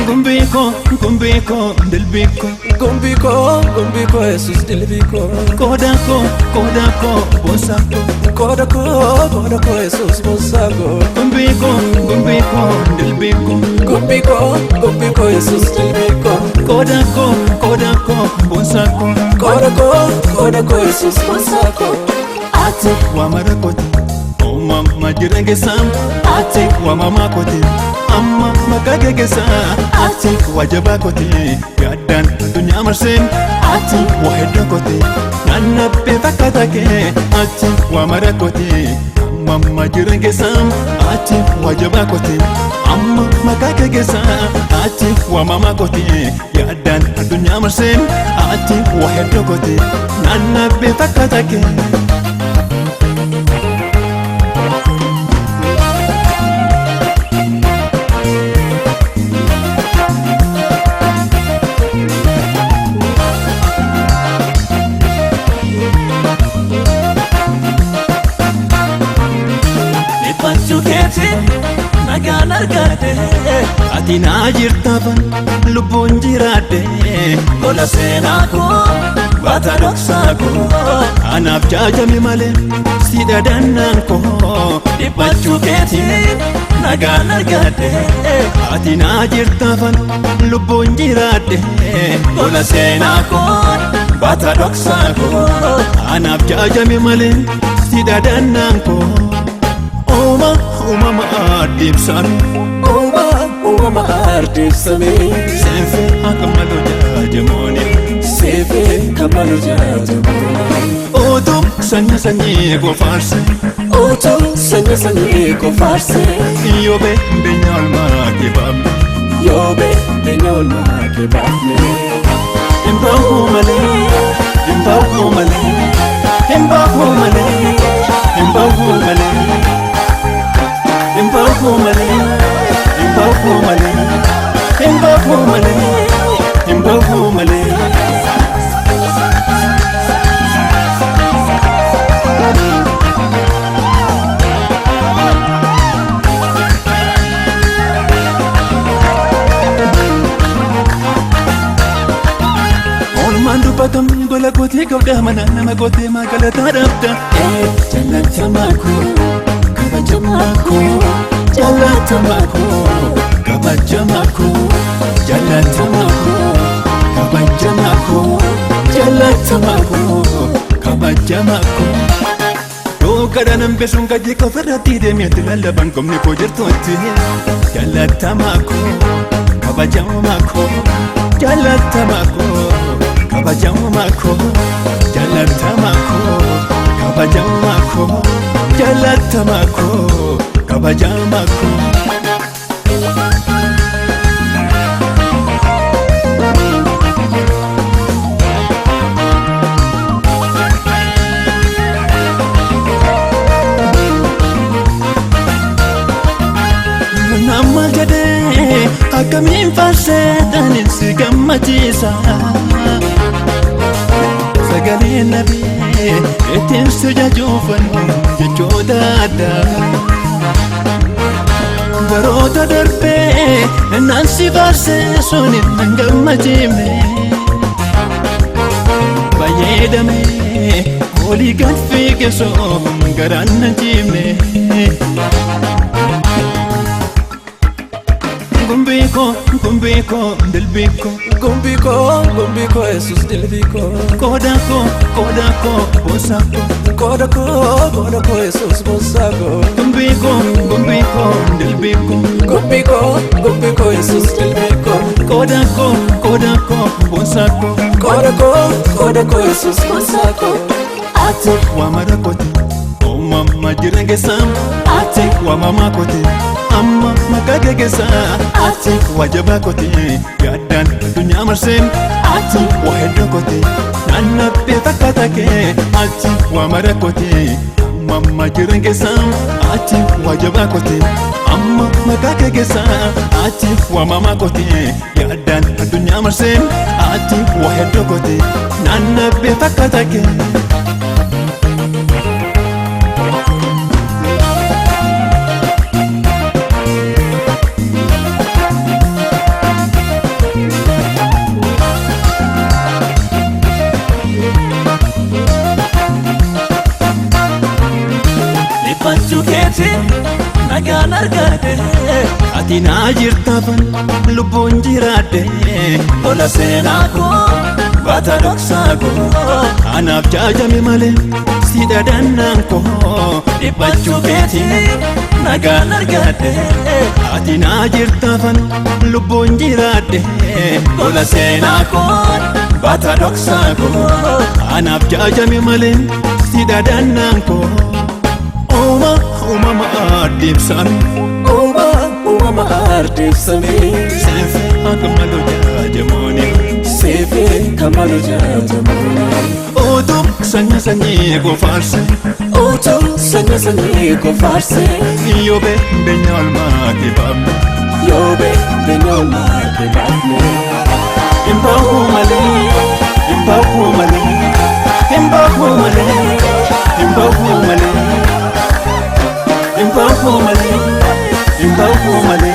Gumbii koo, gumbii koo, dilbii koo. Gumbii koo, gumbii koo, Yesuus dilbii koo. Qooda koo, qooda koo, boonsaa koo. Qooda koo, qooda koo, Yesuus boonsaa koo. Gumbii koo, gumbii koo, dilbii koo. Gumbii koo, gumbii koo, Yesuus dilbii koo. Qooda koo, qooda koo, boonsaa koo. Qooda koo, qooda koo, Yesuus boonsaa koo. Ati waamara kooti, uumama jiran keessaa. Ati waamamaa kooti, amma maqaa kee keessaa. Ati waajabaa kooti, yaaddaan addunyaa marsee. Ati waa hedduu kooti, naannabbee fakkaata kee. Ati waamara kooti, uumama jiran keessaa. Ati waajabaa kooti, amma maqaa kee keessaa. Ati waamamaa kooti, yaaddaan addunyaa marsee. Ati waa hedduu kooti, naannabbee fakkaata kee. Dhiphachuu keetiin nagaan argadhe. Ati naa jirtaafan lubbuun jiraadhe. Gola seenaa koo, baata dhoksaa koo. Anaaf jaajame malee si dhadhannaan koo. Dhiphachuu keetiin nagaan argadhe. Ati naa jirtaafan lubbuun jiraadhe. Gola seenaa koo, baata dhoksaa koo. Anaaf jaajame malee si dhadhannaan koo. Uuma uumama adeemsame. Uuma uumama ardeessamee. Seenfee akka malu jaajamooni. Seefee kan malu jaajamooni. Utuu sanyii sanyii koo faarse. Utuu sanyii sanyii koo faarse. Yoobee beenyaa olmaa kee baafne. Yoobee beenyaa olmaa kee baafne. Hin bahu malee, hin bahu malee, hin bahu malee, hin bahu malee, hin bahu malee, hin bahu malee, hin bahu malee, hin bahu malee. Oolmaan dubbatamni gola kootee qabda mana nama kootee magalataa dhabda. Jaalatamaa koo, kabajamaa koo, jaalatamaa koo, kabajamaa koo, jaalatamaa koo, kabajamaa koo, jaalatamaa koo, kabajamaa koo. Dhookadhaan hambisuun gadi ofirratti deemeetti lallaban qomni koo jirtutti. Jaalatamaa koo, kabajamaa koo, jaalatamaa koo, kabajamaa koo, jaalatamaa koo, kabajamaa koo, jaalatamaa koo, kabajamaa koo. Nama jedhee akkamiin faarseedhaan si gammachiisa. Sagalee nabii ittiin si jajuufan jechoota addaa. Baroota darbee naan si faarsee sun nan gammachiifne. Fayyadamee olii gad fiigisoo garaan na ciimne. Gumbii koo, gumbii koo, dilbii koo. Gumbii koo, gumbii koo, Yesuus dilbii koo. Qooda koo, qooda koo, boonsaa koo. Qooda koo, qooda koo, Yesuus boonsaa koo. Gumbii koo, gumbii koo, dilbii koo. Gumbii koo, gumbii koo, Yesuus dilbii koo. Qooda koo, qooda koo, boonsaa koo. Qooda koo, qooda koo, Yesuus boonsaa koo. Ati waamara kooti, uumama jiran keessaa. Ati waamamaa kooti, amma maqaa kee keessaa. Ati waajabaa kooti, yaaddaan addunyaa marsee. Ati waa hedduu kooti, naannabbee fakkaata kee. Ati waamara kooti, uumama jiran keessaa. Ati waajabaa kooti, amma maqaa kee keessaa. Ati waamamaa kooti, yaaddaan addunyaa marsee. Ati waa hedduu kooti, naannabbee fakkaata kee. Nagaan argadhe. Ati naa jirtaafan lubbuun jiraadhe. Tola seenaa koo baata dhoksaa koo. Anaaf jaajame malee si dhadhannaan koo. Dhiphachuu keetiin nagaan argadhe. Ati naa jirtaafan lubbuun jiraadhe. Tola seenaa koo baata dhoksaa koo. Anaaf jaajame malee si dhadhannaan koo. Uuma uumama adeemsame. Uuma uumama ardeessamee. Seensa akka malu jaajamooni. Seefee kamalu jaajamuuni. Utuu sanyii sanyii koo faarse. Utuu sanyii sanyii koo faarsee. Yoobee beenyaa olmaa keebaafne. Yoobee beenyaa olmaa keebaafne. Hin bahu malee, hin bahu malee, hin bahu malee, hin bahu malee, hin bahu malee, hin bahu malee.